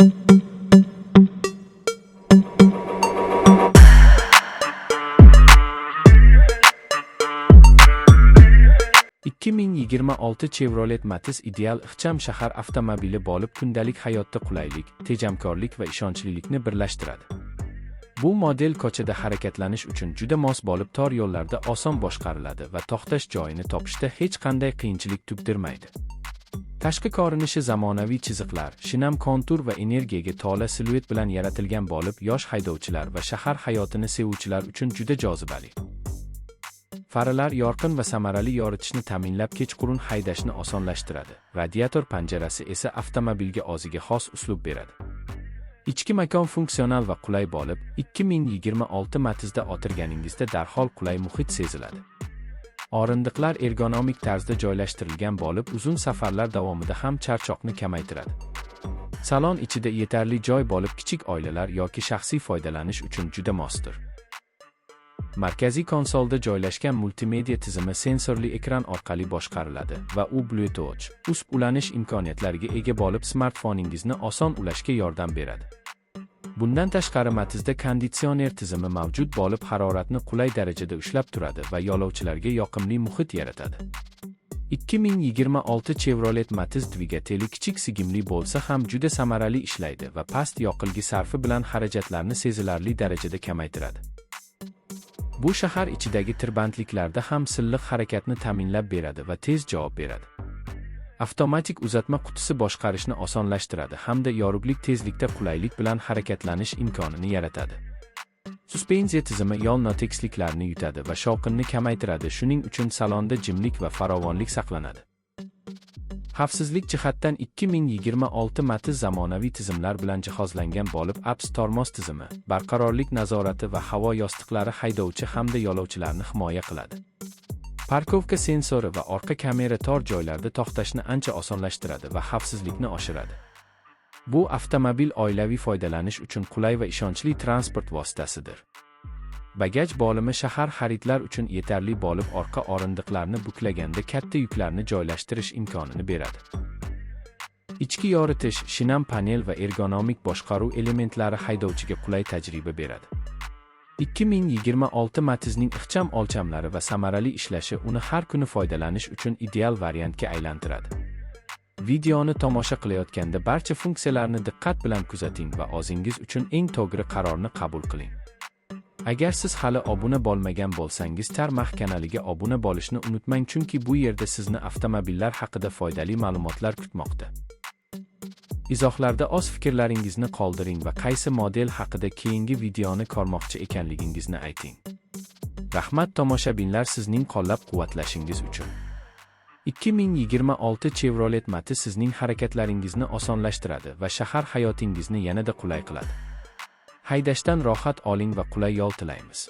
2026 Chevrolet Matiz ideal ixcham shahar avtomobili bo'lib, kundalik hayotda qulaylik, tejamkorlik va ishonchlilikni birlashtiradi. Bu model ko'chada harakatlanish uchun juda mos bo'lib, tor yo'llarda oson boshqariladi va to'xtash joyini topishda hech qanday qiyinchilik tug'dirmaydi. Tashqi ko'rinishi zamonaviy chiziqlar, shinam kontur va energiyaga to'la siluet bilan yaratilgan bo'lib, yosh haydovchilar va shahar hayotini sevuvchilar uchun juda jozibali. Faralar yorqin va samarali yoritishni ta'minlab, kechqurun haydashni osonlashtiradi. Radiator panjarasi esa avtomobilga o'ziga xos uslub beradi. Ichki makon funksional va qulay bo'lib, 2026 Matizda o'tirganingizda darhol qulay muhit seziladi. O'rindiqlar ergonomik tarzda joylashtirilgan bo'lib, uzun safarlar davomida ham charchoqni kamaytiradi. Salon ichida yetarli joy bo'lib, kichik oilalar yoki shaxsiy foydalanish uchun juda mosdir. Markaziy konsolda joylashgan multimedia tizimi sensorli ekran orqali boshqariladi va u Bluetooth, USB ulanish imkoniyatlariga ega bo'lib, smartfoningizni oson ulashga yordam beradi. Bundan tashqari, Matizda konditsioner tizimi mavjud bo'lib, haroratni qulay darajada ushlab turadi va yo'lovchilarga yoqimli muhit yaratadi. 2026 Chevrolet Matiz dvigateli kichik sig'imli bo'lsa ham, juda samarali ishlaydi va past yoqilg'i sarfi bilan xarajatlarni sezilarli darajada kamaytiradi. Bu shahar ichidagi tirbandliklarda ham silliq harakatni ta'minlab beradi va tez javob beradi. Avtomatik uzatma qutisi boshqarishni osonlashtiradi hamda yorug'lik tezlikda qulaylik bilan harakatlanish imkonini yaratadi. Suspenziya tizimi yo'l notekisliklarni yutadi va shovqinni kamaytiradi, shuning uchun salonda jimlik va farovonlik saqlanadi. Xavfsizlik jihatdan 2026 Matiz zamonaviy tizimlar bilan jihozlangan bo'lib, ABS tormoz tizimi, barqarorlik nazorati va havo yostiqlari haydovchi hamda yo'lovchilarni himoya qiladi. Парковка sensori va orqa kamera tor joylarda to'xtashni ancha osonlashtiradi va xavfsizlikni oshiradi. Bu avtomobil oilaviy foydalanish uchun qulay va ishonchli transport vositasidir. Bagaj bo'limi shahar xaridlar uchun yetarli bo'lib, orqa o'rindiqlarni buklaganda katta yuklarni joylashtirish imkonini beradi. Ichki yoritish, shinam panel va ergonomik boshqaruv elementlari haydovchiga qulay tajriba beradi. 2026 Matizning ixcham o'lchamlari va samarali ishlashi uni har kuni foydalanish uchun ideal variantga aylantiradi. Videoni tomosha qilayotganda barcha funksiyalarni diqqat bilan kuzating va o'zingiz uchun eng to'g'ri qarorni qabul qiling. Agar siz hali obuna bo'lmagan bo'lsangiz, Tarmah kanaliga obuna bo'lishni unutmang, chunki bu yerda sizni avtomobillar haqida foydali ma'lumotlar kutmoqda. Izohlarda o'z fikrlaringizni qoldiring va qaysi model haqida keyingi videoni ko'rmoqchi ekanligingizni ayting. Rahmat, tomoshabinlar, sizning qo'llab-quvvatlashingiz uchun. 2026 Chevrolet Matiz sizning harakatlaringizni osonlashtiradi va shahar hayotingizni yanada qulay qiladi. Haydashdan rohat oling va qulay yo'l tilaymiz.